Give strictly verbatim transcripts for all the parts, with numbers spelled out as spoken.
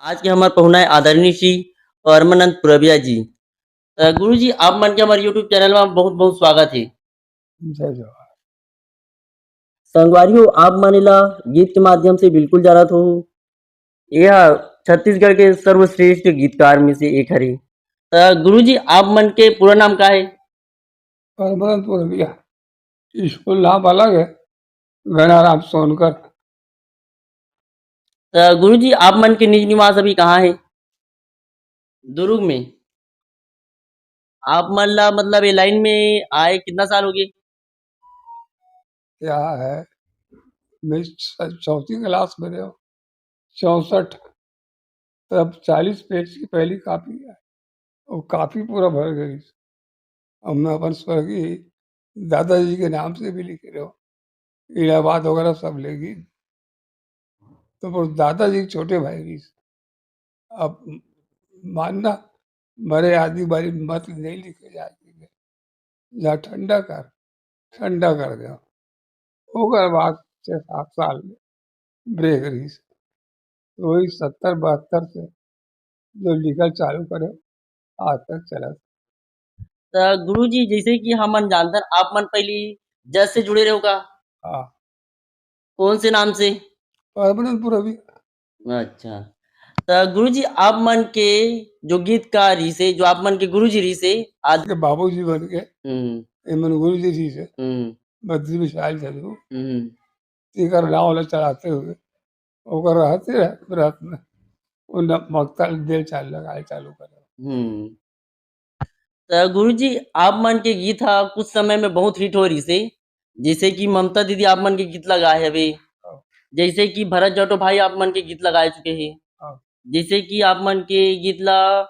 आज के हमर पहुना हे आदरणीय श्री परमानंद पुरबिया जी। त गुरु जी, आप मन के हमर YouTube चैनल म बहुत-बहुत स्वागत हे। जय जोहार। संगवारी हो, आप मन एला गीत के माध्यम से बिल्कुल जानत हो, ये ह छत्तीसगढ़ के सर्वश्रेष्ठ गीतकार में से एक हरे। त गुरु जी, आप मन के पूरा नाम का हे? परमानंद पुरबिया। स्कूल नाम अलग हे, घनाराम सोनकर। त गुरु जी, आप मन के निज निवास अभी कहाँ हे? दुर्ग में। आप मन ला, मतलब, ये लाइन में आए कितना साल हो गए? क्या है, मैं च-, चौथी क्लास में रहे हूँ, चौसठ, तब चालीस पेज की पहली कॉपी है, वो कॉपी पूरा भर गई। अब मैं अपन स्वर्गीय दादाजी के नाम से भी लिखे रहे हूँ, इलाहाबाद वगैरह सब लेगी। तो वो दादाजी के छोटे भाई रहिस। अब मानना, मरे आदमी बारे मत नहीं लिखे जाए, जा ठंडा कर, ठंडा कर दे। ओकर बाद छह सात साल में ब्रेक रहिस। तो वही सत्तर बहत्तर से जो लिखल चालू करे, आज तक चलत। त गुरु जी, जैसे कि हमन जानथन, आप मन पहली जज से जुड़े रहो का? हाँ। कौन से नाम से? परमानंद पुरबिया। अच्छा। त गुरु जी, आप मन के जो गीतकार रहिसे, जो आप मन के गुरु जी रहिसे, आज के बाबूजी बन के, हम्म। ये मन गुरु जी रहिसे, हम्म। बद्री विशाल चंद्रू, हम्म। तेकर नाव ला चलाते हुए, ओकर रहते रहे, रात में, वो न-, मक्ता दिल चाल लगाए चालू करे। हम्म। त गुरु जी, आप मन के गीत ह कुछ समय में बहुत हिट हो रहिसे, जैसे कि ममता दीदी आप मन के गीत ला गाए हवे, हाँ। जैसे कि भरत जाटो भाई आप मन के गीत ला गाए चुके हे, हाँ। जैसे कि आप मन के गीत ला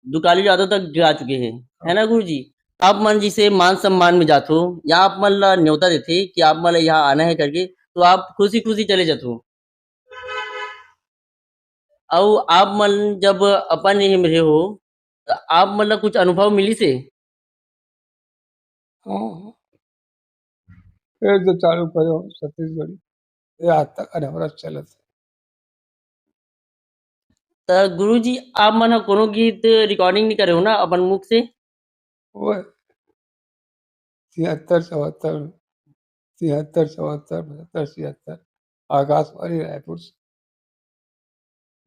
दुकालू यादव तक गा चुके हे, हाँ। है ना गुरु जी? आप मन जैसे मान सम्मान में जाथो या आप मन ला न्योता देथे कि आप मन ला यहाँ आना है करके, तो आप खुशी-खुशी चले जाथो। अउ आप मन जब अपन एम रहे हो, त आप मन ला कुछ अनुभव मिलिस हे? हाँ, हाँ। फिर जो चालू करे हो छत्तीसगढ़ी, ये आज तक अनवरत चलत हे। त गुरु जी, आप मन ह कोनो गीत रिकॉर्डिंग नहीं करे हो ना अपन मुख से? ओए, तिहत्तर, चौहत्तर, तिहत्तर, चौहत्तर, पचहत्तर, छिहत्तर, आकाशवाणी रायपुर से।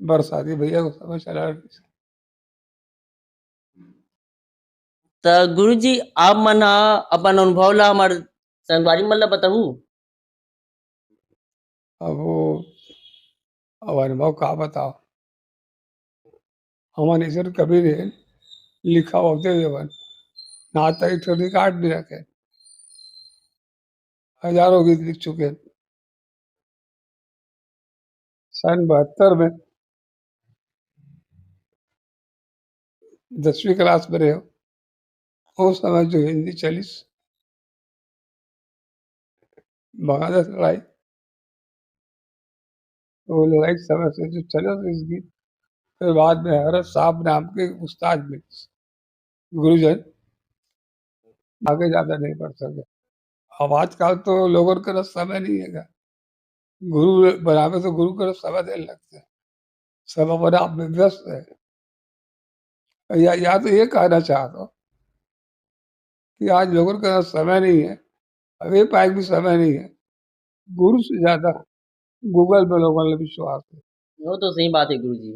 बरसाती भैया को समय चला रही थी। त गुरु जी, आप मन ह अपन अनुभव ला हमर संगवारी मन ला बताहू। अब वो, अब अनुभव का बताओ, हमन ऐसे कभी नहीं लिखा होते हुए बन, ना तक एक ठो रिकॉर्ड नहीं रखे, हजारों गीत लिख चुके हैं। सन बहत्तर में दसवीं क्लास में रहे हो, उस समय जो हिंदी चलिस, बांग्लादेश लड़ाई, वो लड़ाई के समय से जो चलत रहिस गीत, फिर बाद में हरत साहब नाम के उस्ताद मिलिस, गुरुजन, आगे ज्यादा नहीं बढ़ सके। अब आजकल तो लोगों के पास समय नहीं है, गुरु बनावे तो गुरु के समय देने लगते हैं, सब अपने आप में व्यस्त है। या, या तो ये कहना चाहता हूँ कि आज लोगों के पास समय नहीं है, अब ये पाए भी समय नहीं है, गुरु से ज्यादा Google पे लोगों ने विश्वास है। वो तो सही बात है गुरु जी।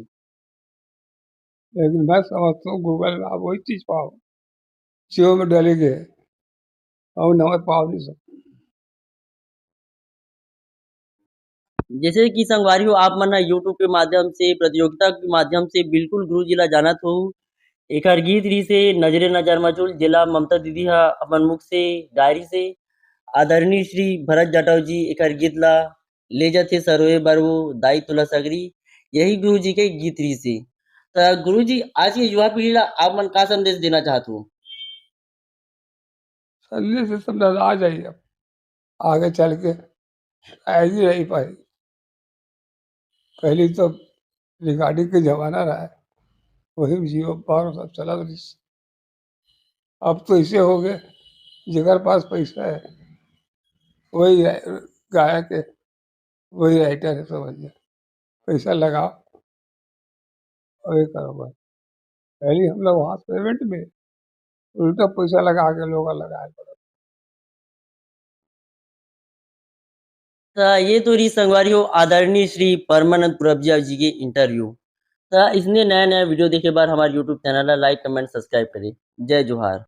लेकिन मैं समझता हूँ Google में आप वही चीज पाओ, जो में डले गए, और नंबर पाओ नहीं सकते। जैसे कि संगवारी हो, आप मन ह YouTube के माध्यम से, प्रतियोगिता के माध्यम से बिल्कुल गुरु जी ला जानत हो। एकर गीत रहिसे नजरे नजर मचुल, जेला ममता दीदी ह अपन मुख से गाय रहिसे। आदरणीय श्री भरत जाटव जी एकर गीत ला ले जथे सरोए बर वो दाई तोला सगरी, यही गुरु जी के गीत रहिसे। त गुरु जी, आज के युवा पीढ़ी ला आप मन का संदेश देना चाहत हो? संदेश से समझा आ जाइए, अब आगे चल के शायद ही रही पाई। पहले तो रिकॉर्डिंग के जमाना रहा है, वही में जियो पार सब चलत रहिस। अब तो ऐसे हो गए, जेकर पास पैसा है, वही गायक है, वही राइटर है, समझ गया। पैसा लगाओ, वही कारोबार। पहले हम लोग वहाँ पेमेंट में उल्टा पैसा लगा के लोग लगाए पड़े। त ये तो रही संगवारी हो आदरणीय श्री परमानंद पुरबिया जी के इंटरव्यू। त इसने नया नया वीडियो देखे बर हमारे यूट्यूब चैनल ला लाइक, कमेंट, सब्सक्राइब करे। जय जोहार।